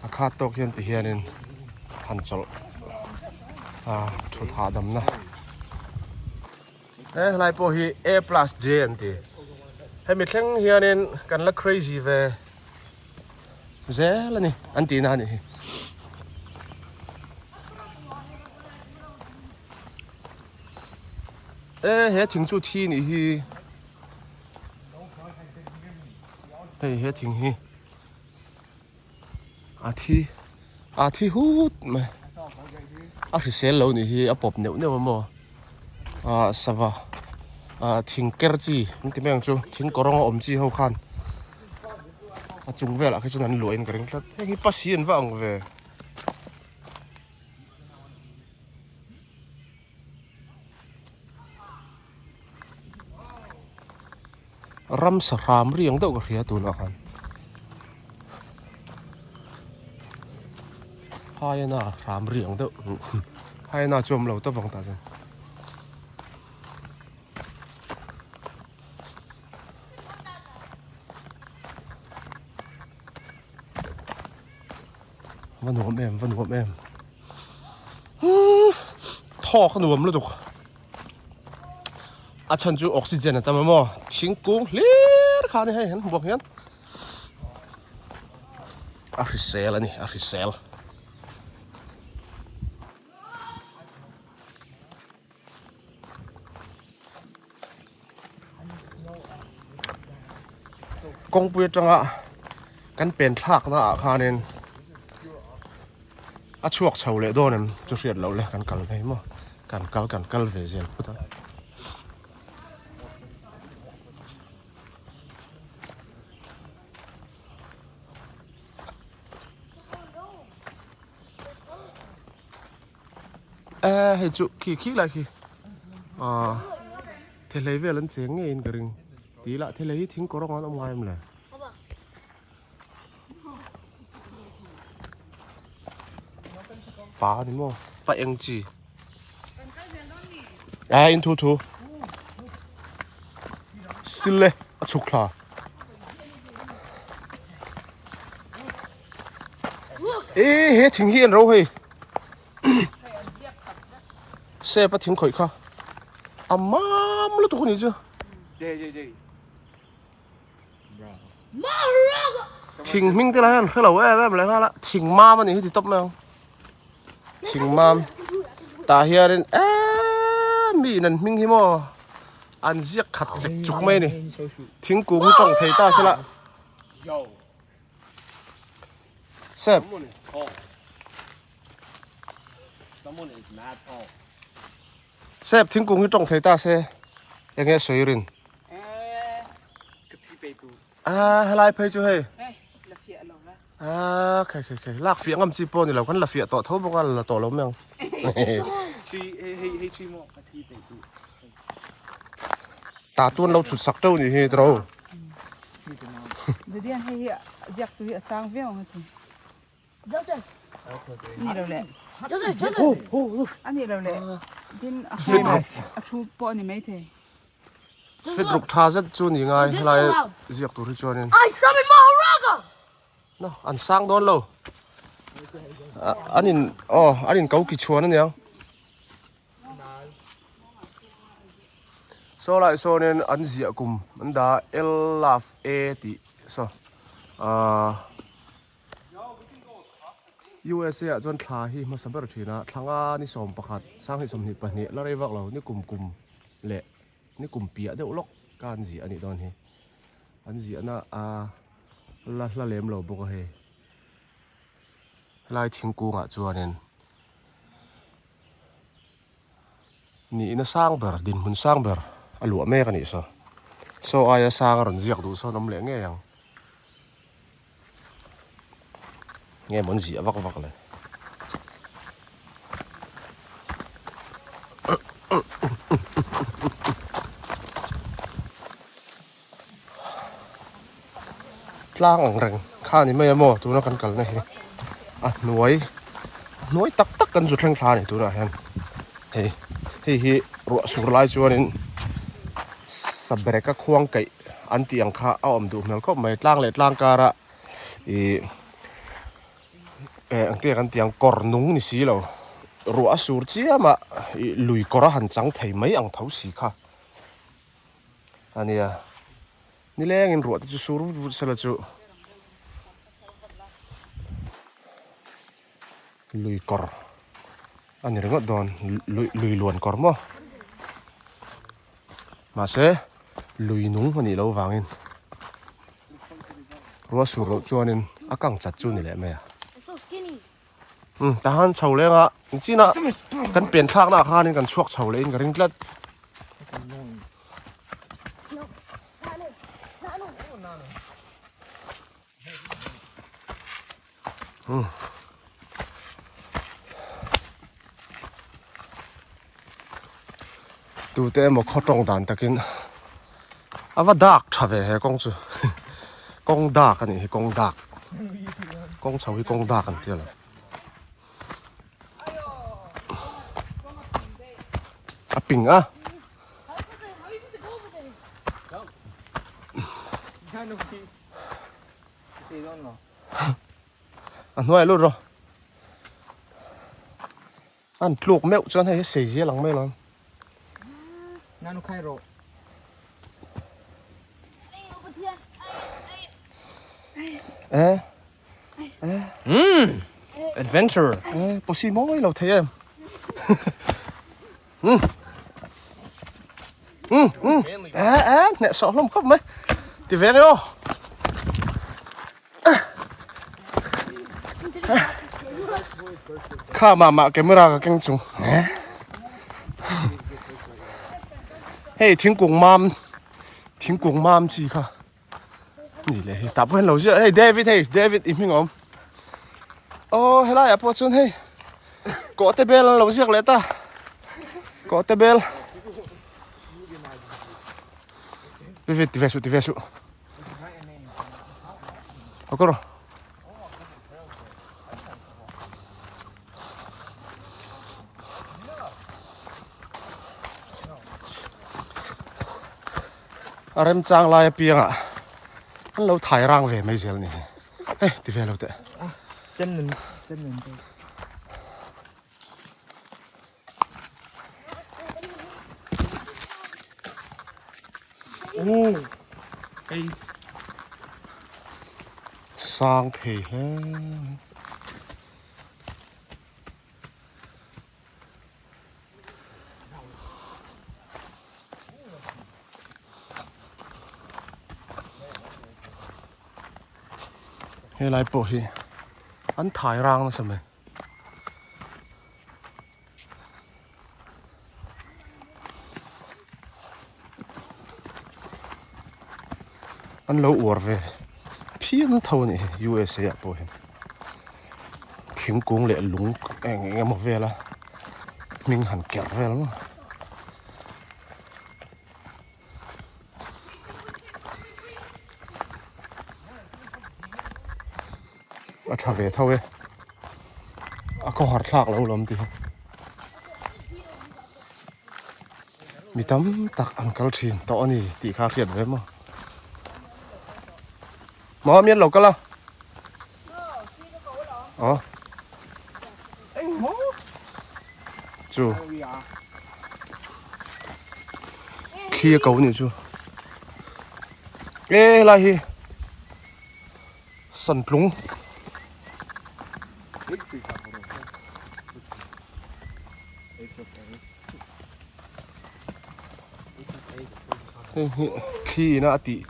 a khat tawk hian ti hianin han chawlh a thut hahdamna he helai pawh hi A plus J an ti hemi thleng hianin kan la crazy ve zel a ni an tihna a nih hi. E he thing chu thi nih hi hei he thing hi a thi a thi hut mai a hrisel lo nih hi a pawp neuh neuh a maw ah sava ah thing ker chi an ti mai ang chu thing kawrawng a awm chi ho khan a chung velah khi chuan an luah in ka ring tlat heng hi pasi an va ang ve. Ramsa hram riang deuh ka hria tunah khan Hyena hram riang deuh Hyena chu a awm lo tawp ang tah chuan. Va nuam em va nuam em thawk a nuam lutuk a chhan chu oxygen a tam a maw thingkung hlir kha a ni hei an hmuh ang hian a hrisel a ni a hrisel. Kawngpui atanga kan pen thlakna ah khanin a chhuak chho leh dawn em chu hriat loh le kan kal mai maw kan kal kan kal ve zel phawt a. E hei chu khi khi lai khi ah thehlei vel an cheng ngeiin ka ring tih lah thehlei hi thing kawr anga an awm ngai em le pa a ni maw pa eng chi a in thu thu sil e a chhuk thla. E he thing hi an ro hei sep a thing khawih kha a mam lutuk a nih chu thing hming te lai hian hre lo em em leh nghal a thing mam a nih hi ti tawp mai ang thing mam tah hianin eee mi in an hming hi maw an ziak khat chek chuk mai a ni thingkung hi tawng thei ta sela. Sep. Someone is tall. Someone is mad tall. Sep thingkung hi tawng thei ta se enge sawi rin. Eh, ka thi pe tu. Ah, helai phei chu hei. Hei, la fiah lo la. Ah, khai khai khai. Lak fiah ngam chi pawh ni lo kan la fiah tawh tho bawk a la tawh lo mai ang. Chi hei hei hei chi maw ka thi pe tu. Ta tuan lo chhut sak teuh ni hi tro. Dadian hei hi ziak tu hi a sang viau ang a ti. Joseph. Ani lo le. Joseph, Joseph. Ani lo le. Tin a a thu pawh a ni maithei. Fit ruk tha zet chu ni ngai helai ziak tur hi chuanin. I summon Mahoraga. No, an sang dawn lo. An in oh an in ko ki chhuan aniang. Saw lai sawnin an ziah kum an dah a L love A tih saw ahh USA ah chuan thla hi hmasa ber thin a thla nga ni 11 sanghnih 22 la rei vak lo ni kum kum leh ni kum piah deuh lawk ka an ziah a nih dawn hi an ziahna a la hla lem lo bawk a hei helai thingkungah chuanin. Nihna sang ber, dinhmun sang ber a luah mek a nih saw. Saw aia sang a rawn ziak duh sawn awm leh ngei ang. Nge maw an ziah vak vak le. Tlang ang reng kha ni mai a maw tuna kan kalna hi a hnuai hnuai tak tak kan zu thleng thla a ni tunah hian hei hei hi ruah sur lai chuanin. Sabreka khuang kaih an tih ang kha a awm duh hmel khawp mai. Tlang leh tlang kara ih eh engtiang kan tih ang kawr nung ni si lo ruah a sur chiam a ih lui kawr a han chang thei mai ang tho si kha a nia. Nilengin ruah te chu sur vut vut sela chu lui kawr a ni ringawt dawn lui lui luan kawr maw mahse lui nung a nih loh vangin ruah sur loh chuanin a kang chat chu a ni leh mai a umm tahan chho leng a chinah kan pian thlakna ah khanin kan chhuak chho leh in ka ring tlat. Tute emaw khaw tawng dan takin a va dak tha ve he kawng chu kawng dak a nih hi kawng dak kawng chho hi kawng dak an ti a lo. A ping a. A hnuai lut rawh. An tluk meuh chuan hei hi sei zial ang mai lo. Eh. Umm adventure. Eh posi mawi lo thei em. Um um um eh eh hneh sawh hlawm khawp mai ti ve nge aw. Kha mah mah camera ka keng chung eh. Hei thingkung mam thingkung mam chi kha. Ni leh hei tah pawh hian lo ziah hei David hei David i hming awm aw helai ah pawh chuan hei kawhte bel an lo ziak leh ta kawhte bel David ti ve suh ti ve suh ok rawh. A remchang lai apiangah an lo thai rang ve mai zel a ni hi hei ti ve lo teh. Sang thei hle mai. Helai pawh hi an thai rang nasa mai. An lo uar ve phian tho a nih hi USA ah pawh hian thingkung leh lung eng eng emaw vela hming han kerh vel maw. A tha ve tho e a khawhar thlak lo lawm tih hi mi tam tak an kal thin tawh a ni tih kha a hriat ve maw maw mian lo kal a aw chu thli a ko nih chu e helai hi. Santlung hei hi thli ina a tih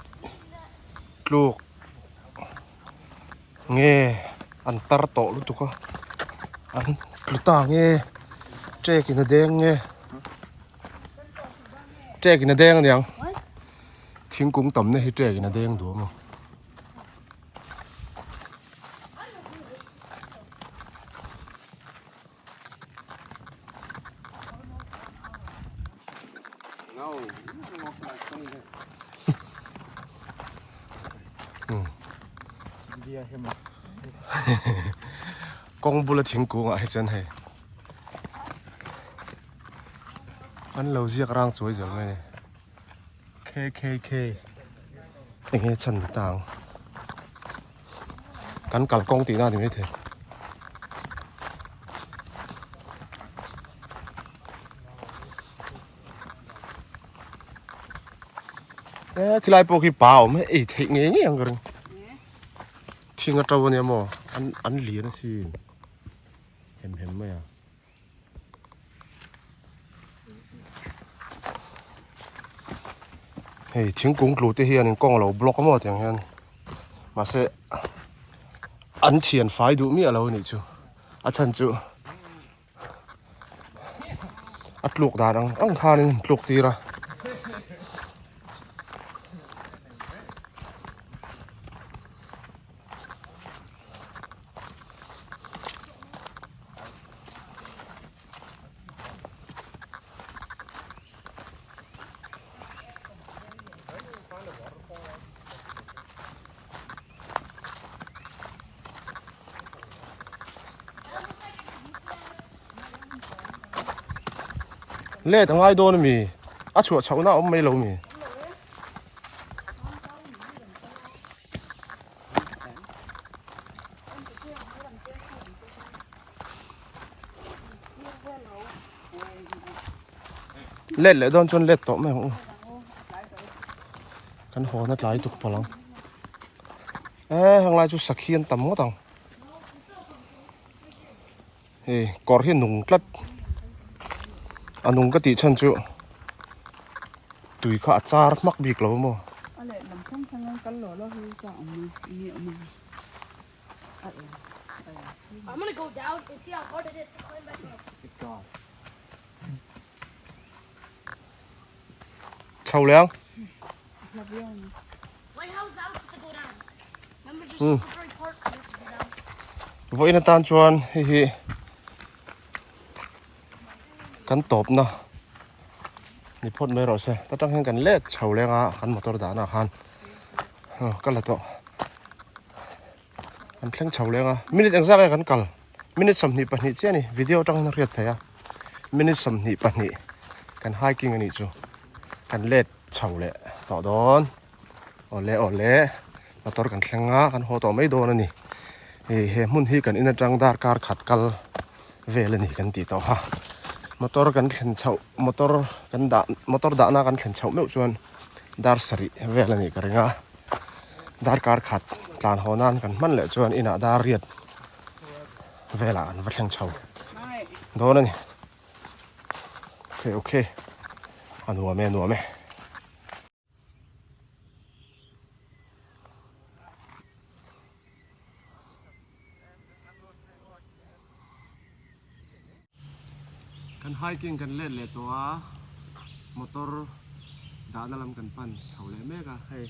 tluk nge an tar tawh lutuk a an tlu ta nge ṭek in a deng nge ṭek in a deng aniang thingkung tamna hi ṭek in a deng duh a maw. Kawng bula thingkung ah hi chuan hei an lo ziak rang chuai zel mai a ni. KKK enge chhan ni ta ang kan kalkawng tihna a ni maithei. E khilai pawh khi pa awm ei theih ngei ngei ang ka ring thing a to ania maw an an lian asin hem hem mai a. Hei thingkung tlu te hian in kawng a lo block a maw tiang hian mahse an thian fai duh miah lo anih chu a chhan chu a tluk dan ang ang khanin an tluk tir a. Let a ngai dawn a mi a chhuah chhoh na a awm mai lo mi. Let leh dawn chuan let tawh mai ang u. Kan haw na tlai tuk palh ang. Eh heng lai chu sakhi an tam ngawt ang. Hei kawr hi a nung tlat. A nung ka tih chhan chu tui kha a char hmak bik lo maw. A lehlam thleng thleng an kal lawh lawh hi chuan awm a enge awm ang. I'm gonna go down and see how hard it is to climb back up. Chho leh ang. Wait, how's that supposed to go down? Remember just the slippery part you have to go down. Vawiin atan chuan hei hi kan tawpna ni phawt mai rawh se. Ta tang hian kan let chho leng a kan motor dahna ah khan ka la tawh. Kan thleng chho leng a minute engzah nge kan kal minute 22 chiah a ni video atang hian a hriat theih a minute 22 kan hiking a nih chu kan let chho leh tawh dawn awle awle motor kan thleng a kan haw tawh mai dawn a ni hei he hmun hi kan in atang darkar khat kal vel a ni kan tih tawh kha motor kan thlen chhoh motor kan dah motor dahna kan thlen chhoh meuh chuan dar sarih vel a nih ka ring a. Darkar khat tlan haw nan kan hman leh chuan inah dar riat velah an va thleng chho dawn a ni. Okay, okay. A nuam e, a nuam e. Kan hiking kan let leh tawh a, motor dahna lam kan pan chho leh mek a, hei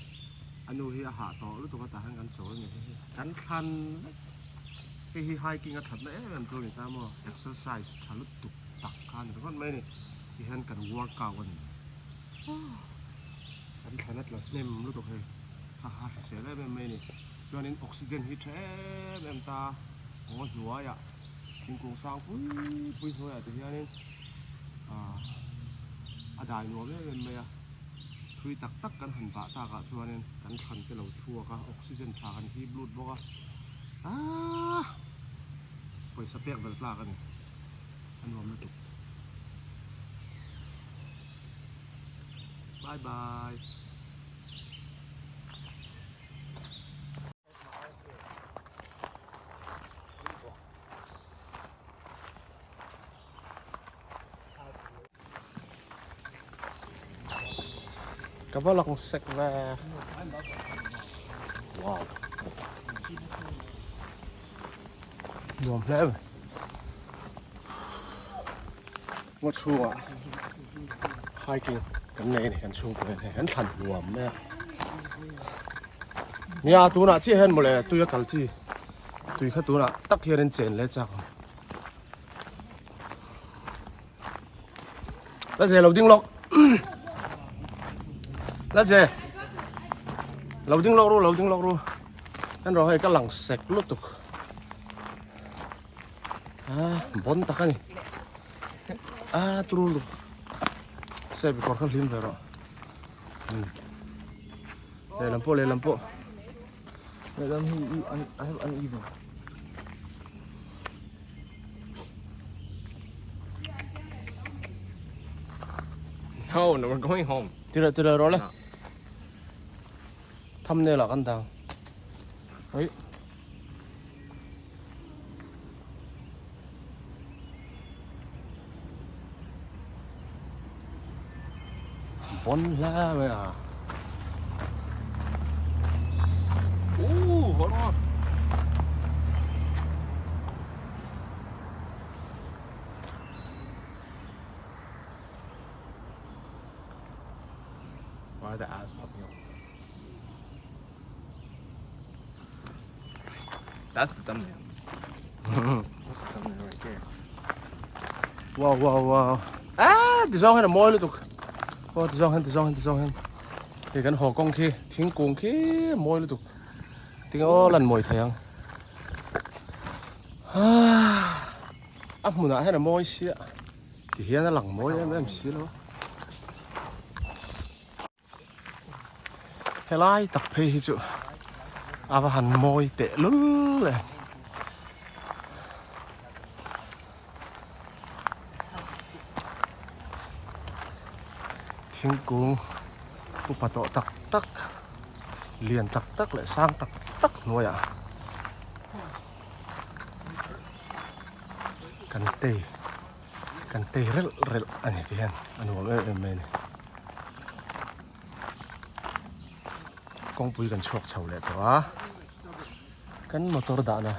a nu hi a hah tawh lutuk a tah hian kan chawl a ni hei hi kan thlan vek hei hi hiking a thatna em em chu a ni ta maw exercise tha lutuk tak kha a ni ringawt mai a ni ti hian kan workout a ni kan thlan a tla hnem lutuk hei kha kha hrisel em em mai a ni chuanin oxygen hi tha em em ta ngaw hnuaiah. Thingkung sang pui pui hnuaiah te hianin ah a dai nuam em em mai a, thui tak tak kan han bah takah chuanin kan thlan te lo chhuak a, oxygen tha kan hip lut bawk a, aah pawisa pek vel tlak a ni, a nuam lutuk. Bye bye. Ka va lang sek ve. Wow. Nuam hle mai. Ngaw chhungah hiking kan nei a ni kan chhungkua hian hei kan thlan nuam mai a. Nia tunah chiah hian mawle tui a kal chi tui kha tunah tak hian in chen leh chak ang. La ze lo ding lawk La ze lo ding lawk ru lo ding lawk ru en rawh hei ka lang sek lutuk a bon tak a ni a turu lutuk se bikawr kha hlim ve rawh. Lehlam pawh lehlam pawh. Lehlam hi I have uneven. No, no, we're going home. Tira tira rawh le. Thumbnail ah kan dang. Oi. Bon hla mai a. Ooh, hold on. Why are the ads popping up? That's the thumbnail. That's the thumbnail right there. Wow wow wow. Ah, ti zawng hian a mawi lutuk. Aw ti zawng hian ti zawng hian ti zawng hian. Hei kan haw kawng khi thingkung khi a mawi lutuk. Tinge aw lan mawi thei ang. Ah, a hmunah hian a mawi sia. Ti hian a lang mawi em em si lo. Helai tak phei hi chu a va han mawi teh lul em. Thingkung upa tawh tak tak lian tak tak leh sang tak tak hnuaiah kan tei kan tei relh relh a ni ti hian a nuam em em mai a ni. Kawngpui kan chhuak chho leh tawh a, kan motor dahna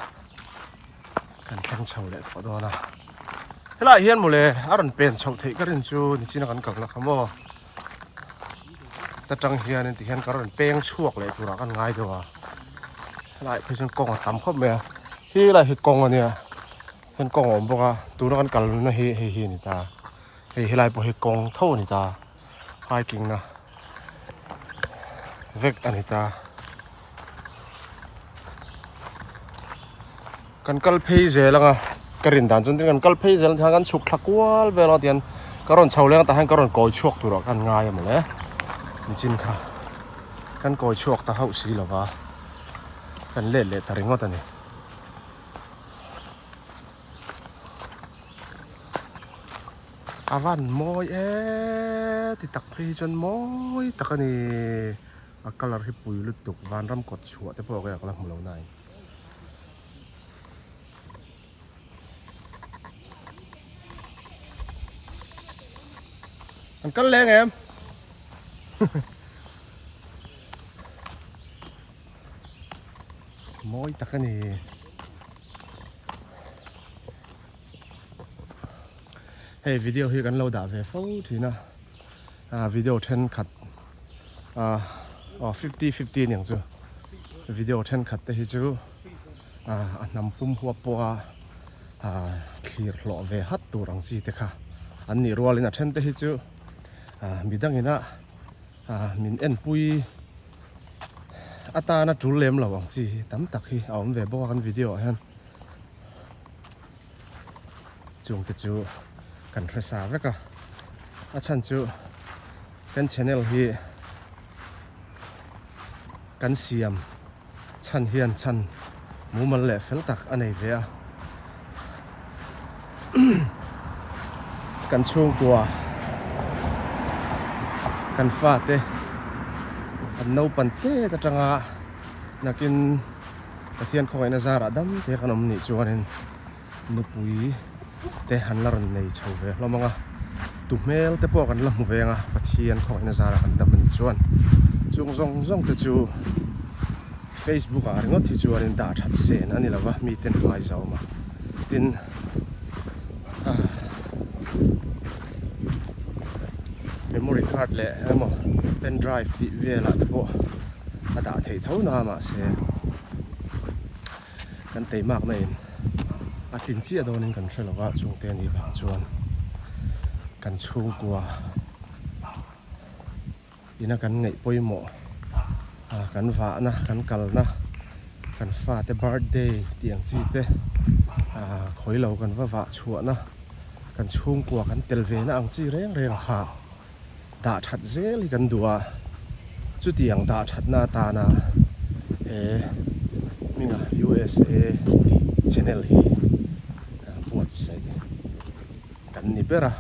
kan thleng chho leh tawh dawn a. Helaiah hian mawle a rawn pen chhoh theih ka rin chu nichina kan kalna kha maw ta tang hianin ti hian ka rawn peng chhuak leh turah kan ngai deuh a, helaiah phei chuan kawng a tam khawp mai a, helai hi kawng a nia heng kawng a awm bawk a tuna kan kalna hi hei hi a ni ta. Hei helai pawh hi kawng tho a ni ta hiking na vek a ni ta kan kal phei zel anga ka rin dan chuan tin kan kal phei zel ang kan chhuk thla kual vel anga tihian ka rawn chho leng tah hian ka rawn kawi chhuak tur ah khan ngai a mawle nichin kha kan kawi chhuak ta hauh si lova kan let leh ta ringawt a ni. A van mawi e ti tak phei hi chuan mawi tak a ni a colour hi pui lutuk vanram kawt chhuah te pawh ka la hmu lo nai an kal leng em mawi tak a ni. Hei video hi kan lo dah ve fo thin a ah video thenkhat ah aw fifty fifty aniang chu video thenkhat te hi chu ah a hnam pum huap pawha ah thlir hlawh ve hat tur ang chi te kha an nih rualin a then te hi chu ah midangina ah min enpui atana tul lem lo ang chi hi tam tak hi a awm ve bawk a kan video ah hian. Chung te chu kan hre sa vek a, a chhan chu kan channel hi kan siam chhan hian chhan mumal leh fel tak a nei ve a, kan chhungkua kan fate an naupan tet atanga nakin. Pathian khawngaihna zarah dam te kan awm nih chuanin nupui te han la rawn nei chho ve hlawm ang a, tu hmel te pawh kan la hmu ve ang a, Pathian khawngaihna zarah kan dam a nih chuan chung zawng zawng te chu Facebook ah ringawt hi chuanin dah that sen a ni lo va, miten hmai zawm a, tin memory card leh emaw pen drive tih velah te pawh a dah theih tho na mahse kan teimak na in a tlin chiah dawn in kan hre lo va chungte anih vang chuan kan chhungkua ina kan ngaih pawimawh ah kan vahna kan kalna kan fate birthday tih ang chi te ah khawi lo kan va vah chhuahna kan chhungkua kan tel ve na ang chi reng reng kha dah that zel hi kan duh a. Chutiang dah thatna atana he hminga USA tih channel hi buatsaih kan ni ber a.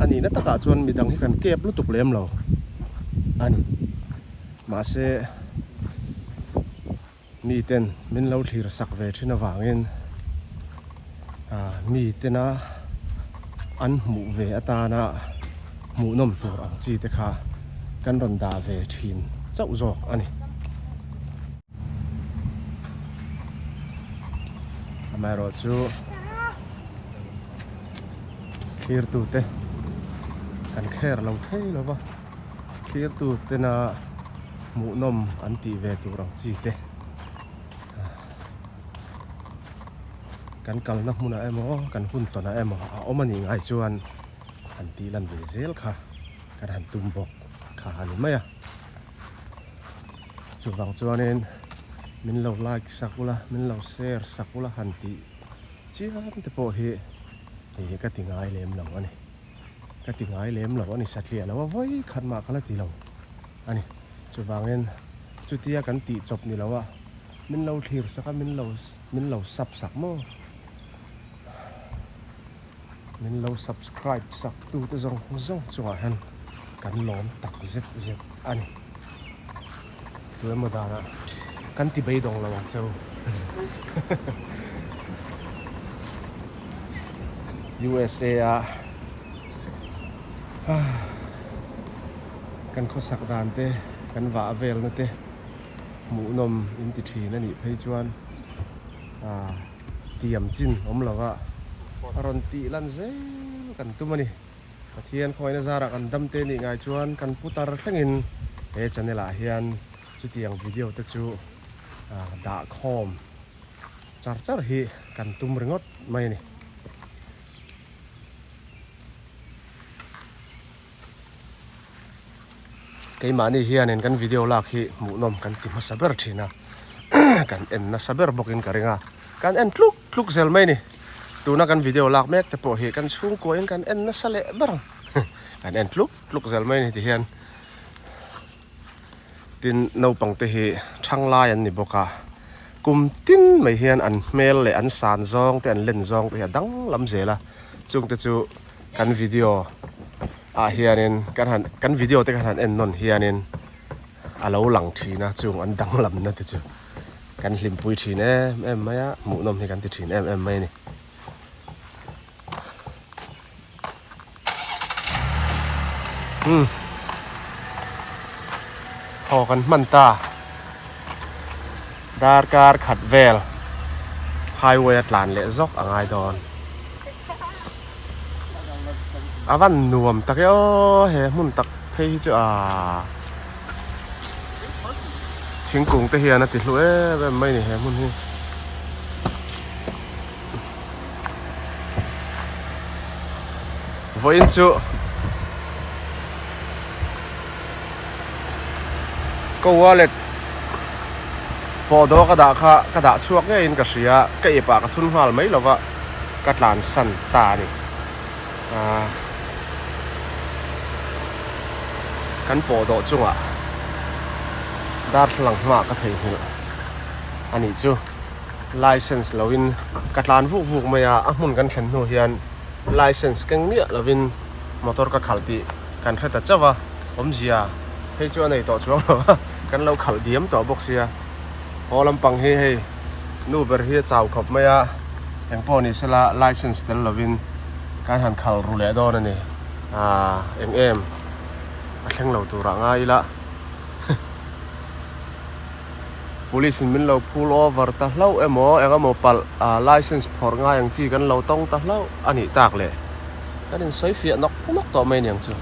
A nihna takah chuan midang hi kan kep lutuk lem lo a ni. Mahse. Miten min lo thlir sak ve thin avangin mitena an hmuh ve atana hmuhnawm tur ang chi te kha kan rawn dah ve thin chauh zawk a ni. Amaherawhchu thlirtute kan kher lo thei lo va. Thlirtu tena hmuhnawm an tih ve tur ang chi te kan kalna hmunah emaw kan hun tawnah emaw a awm a nih ngai chuan han tih lan ve zel kha kan han tum bawk kha a ni mai a. Chuvang chuanin min lo like sak ula min lo share sak ula han tih chiam te pawh hi ka ti ngai lem lo a ni. Ka ti ngai lem lo a ni satliah lo a vawi khat mah ka la ti lo a ni. Chuvangin chutia kan tih chawp ni lo a min lo thlir sak a min lo min lo sub sak maw? Min lo subscribe sak tute zawng zawng chungah hian kan lawm tak zet zet a ni. Tu emaw danah kan ti beidawng lo ang che u. USA a kan khawsak dan te kan vah velna te hmuhnawm in ti thin a nih phei chuan tiam chin awm lova a rawn tih lan zel kan tum a ni. Pathian khawngaihna zarah kan dam te nih ngai chuan kan putar thlengin he channel ah hian chutiang video te chu dah khawm char char hi kan tum ringawt mai a ni. Keimahni hianin kan video lak hi hmuhnawm kan ti hmasa ber thin a, kan en nasa ber bawkin ka ring a, kan en tluk tluk zel mai a ni. Tuna kan video lak mek te pawh hi kan chhungkuain kan en nasa leh ber ang, kan en tluk tluk zel mai a ni ti hian. Tin, naupang te hi thang lai an ni bawk a, kum tin mai hian an hmel leh an san zawng te an len zawng te hi a danglam zel a, chungte chu kan video ah hianin kan han kan video te kan han en nawn hianin a lo lang thin a chung an danglamna te chu kan hlimpui thin em em mai a hmuhnawm hi kan ti thin em em mai a ni. Umm thaw kan hman ta darkar khat vel highway a tlan leh zawk a ngai dawn. A van nuam tak e aw he hmun tak phei hi chu aaa thingkung te hian a ti hlu em em mai a ni he hmun hi. Vawiin chu ka wallet pawh daw ka dah kha ka dah chhuak ngeiin ka hria ka ip ah ka thun nghal mai lova ka tlansan ta a ni aaa kan pawh dawh chungah darthlalang hmaah ka theihnghilh a nih chu. License loin ka tlan vuk vuk mai a, a hmun kan thlen hnu hian license keng miah lovin motor ka khalh tih kan hre ta chauh a, awmzia phei chu a nei tawh chuang lo a, kan lo khalh diam tawh bawk sia. Haw lampang hi hei nu ber hi a chau khawp mai a, engpawh ni sela license tel lovin kan han khalh ru leh dawn a ni, aaa eng em a thleng lo turah ngai ila. Police in min lo pull over ta hlauh emaw eng emaw palh ah license phawrh ngai ang chi kan lo tawng ta hlauh a nih tak le kan in sawi fiah nawk nawk tawh mai aniang chu.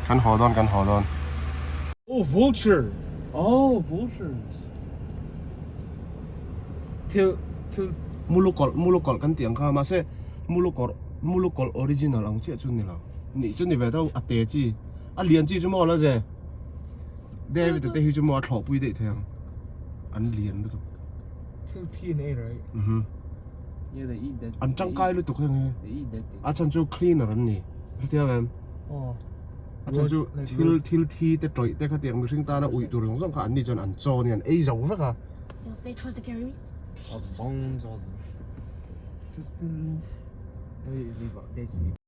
Kan haw dawn kan haw dawn. Oh vulture oh vultures. Thil thil mulukawlh mulukawlh kan tih ang kha mahse mulukawrh mulukawlh original ang chiah chu ni lo nih chu ni ve tho a te chi a lian chi chu maw la ze David te hi chu maw a thlawhpui daih thei ang. an lian lutuk. Thil thi an ei right? Mhm. Yeah, they eat that. An tangkai lutuk heng hi. They eat that thing. A chhan chu cleaner an ni. Hetiang em? Oh. A chhan chu thil thil thi te tawih te khatiang mihring tana uih tur zawng zawng kha an ni chuan an chaw nia an ei zo vek a. They trust to carry me. All the bones, all the intestines. They, they, they just eat.